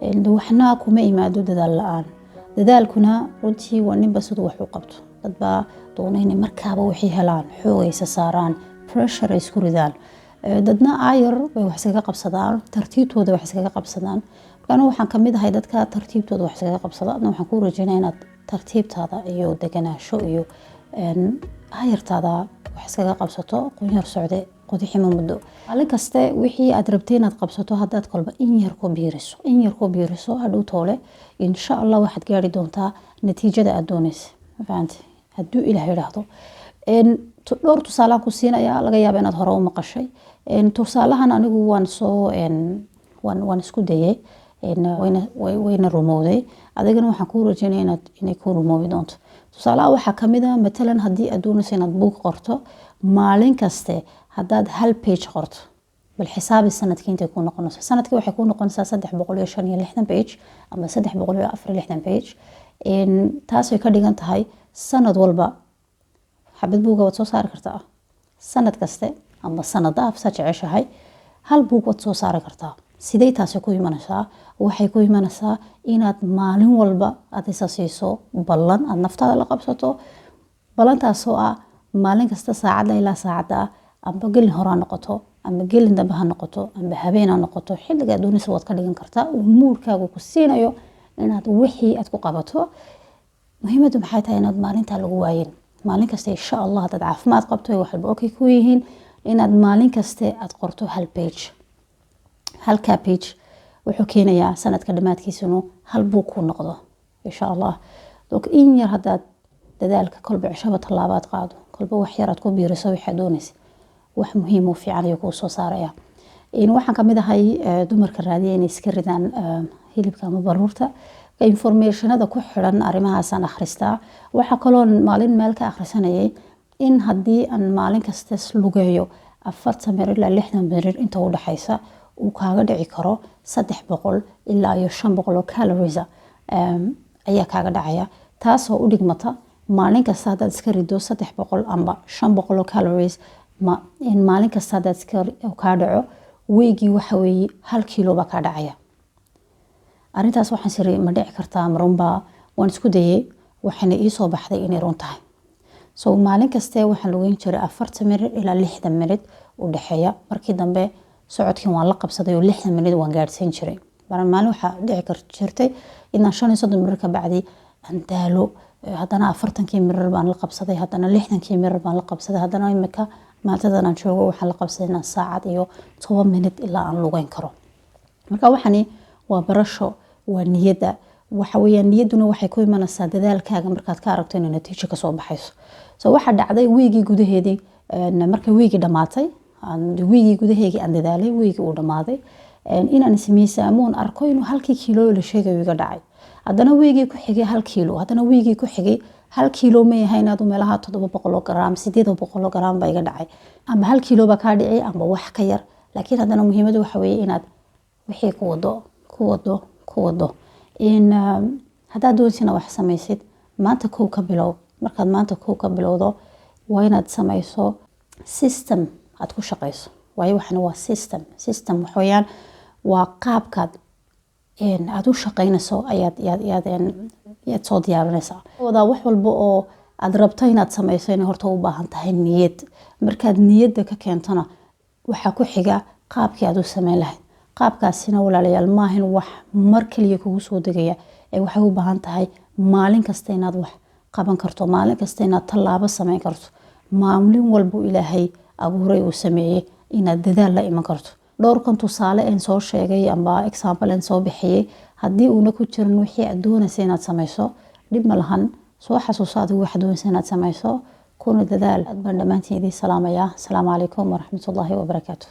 Waxna kuma imaado dadaal la-aan. Dadaalkuna runtii waa ninba siduu wax u qabto. Dad baa doona inay markaaba wixii helaan, xoogaysa saaraan, pressure ay isku ridaan. Dadna aayar bay wax iskaga qabsadaan, tartiibtooda wax iskaga qabsadaan. Marka anigu waxaan kamid ahay dadka tartiibtooda wax iskaga qabsada. Adna waxaan kuu rajeynaya inaad tartiibtaada iyo deganaasho iyo aayartaada wax iskaga qabsato. Qunyar socde qodixima muddo. Maalin kaste wixii aad rabtay inaad qabsato, haddaad kolba in yar ku biiriso, in yar ku biiriso, hadhow toole insha Allah waxaad gaari doontaa natiijada aad doonaysa. Ma fahanti? Hadduu Ilaah yidhaahdo, dhowr tusaalaan ku siinaya, laga yaaba inaad hore u maqashay. Tusaalahan anigu waan soo waan isku dayay, wayna rumowday. Adigana waxaan kuu rajeynaya inay kuu rumoobi doonto. Tusaalaha waxaa kamid ah, matalan, haddii aad doonayso inaad buug qorto, maalin kaste haddaad hal page qorto, bal xisaabi sanadkii intay kuu noqonayso. Sanadkii waxay kuu noqonaysaa 365 page ama 364 page. Taasay ka dhigan tahay sanad walba xabad buuga waad soo saari kartaa. Sanad kaste ama sanadaaf saa jeceshahay, hal buug waad soo saari kartaa. Sidey taasi ku imanaysaa? Waxay ku imanaysaa inaad maalin walba aad isa siiso ballan, aad naftaada la qabsato ballantaasoo ah maalin kasta saacadda ilaa saacadda, amba gelin hore ha noqoto, amba gelin dambe ha noqoto, amba habeen ha noqoto, xilliga aad doonaysa waad ka dhigan kartaa, uu moodkaagu ku siinayo inaad wixii aad ku qabato. Muhiimaddu maxay tahay? Inaad maalintaa lagu waayin. Maalin kasta, insha Allah, haddaad caafimaad qabto, wax walba okay ku yihiin, inaad maalin kaste aad qorto hal page. Halkaa page wuxuu keenayaa sanadka dhammaadkiisa inuu hal buug ku noqdo, insha Allah. Donc in yar haddaad dadaalka kolba cishaba tallaabaad qaado, kolba wax yar aad ku biiriso waxaad doonaysa, wax muhiim oo fiican ayuu kuu soo saaraya. Waxaan kamid ahay dumarka raadiya inay iska ridaan hilibka ama baruurta. Informationada ku xiran arrimahaasaan akhristaa. Waxaa kaloo maalin meel ka akhrisanayay in haddii aan maalin kasta lugeeyo 40 mirir ilaa 60 mirir inta u dhexaysa, uu kaaga dhici karo 300 ilaa iyo 500 oo calories ayaa kaaga dhacaya, taasoo u dhigmata maalin kasta haddaad iska rido 300 amba 500 oo calories maalin kasta haddaad iska kaa dhaco, weygii waxa weeye 1 kiilo baa kaa dhacaya. Arrintaas waxaan siri, ma dhici kartaa? Ma runbaa? Waan isku dayay, waxayna ii soo baxday inay run tahay. So maalin kaste waxaan lugeyn jiray 40 minit ilaa 60 minit u dhexeeya. Markii dambe socodkii waan la qabsaday oo 60 minit waan gaadhsiin jiray. Maalin waxaa dhici kar jirtay inaan 35 mirir ka bacdi aan daalo. Haddana 40kii mirir baan la qabsaday, haddana 60kii mirir baan la qabsaday, haddana imika maalintadan aan joogo waxaan la qabsaday inaan saacad iyo 10 minit ilaa aan lugeyn karo. Marka waxani waa barasho, waa niyadda. Waxa weeyaan, niyadduna waxay ku imanaysaa dadaalkaaga markaad ka aragto inay natiijo kasoo baxayso. So waxaa dhacday wiigii gudaheedii, markay wiigii dhamaatay, wiigii gudaheegii aan dadaalay, wiigii uu dhamaaday, inaan ismiisaamoon arko inuu halkii kiilo la sheegayo iga dhacay. Haddana wiigii ku xigay 1 kiilo, haddana wiigii ku xigay 1 kiilo. Ma yahay inaad meelaha 700 garaam, 800 garaam baa iga dhacay. Amba 1 kiilo baa kaa dhici amba wax ka yar, laakiin haddana muhiimadu waxa weeye inaad wixii ku wado, ku wado, ku wado. In haddaad doonaysina wax samaysid, maanta kow ka bilow. Markaad maanta kow ka bilowdo, waa inaad samayso system aad ku shaqayso, waayo waxani waa system. System waxaweyaan waa qaabkaad aada u shaqaynayso ayaad yaad yaad yaad soo diyaarinaysaa. Wadaa wax walba oo aad rabto inaad samayso inay horta u baahan tahay niyad. Markaad niyadda ka keentona, waxaa ku xiga qaabkii aad u sameyn lahayd. Qaabkaasina, walaalayaal, maahan wax mar kaliya kugu soo degaya ee waxay u baahan tahay maalin kasta inaad wax qaban karto, maalin kasta inaad tallaabo sameyn karto, maalin walbuu Ilaahay abuuray uu sameeyey inaad dadaal la iman karto. Dhowrkan tusaale een soo sheegay amba example een soo bixiyey, haddii uuna ku jirin wixii aad doonaysa inaad samayso, dhib ma lahan. Soo xasuuso adigu waxaad doonaysa inaad samayso, kuna dadaal. Aad baan dhammaantiin idiin salaamayaa. Asalaamu calaykum waraxmatullaahi wabarakaatu.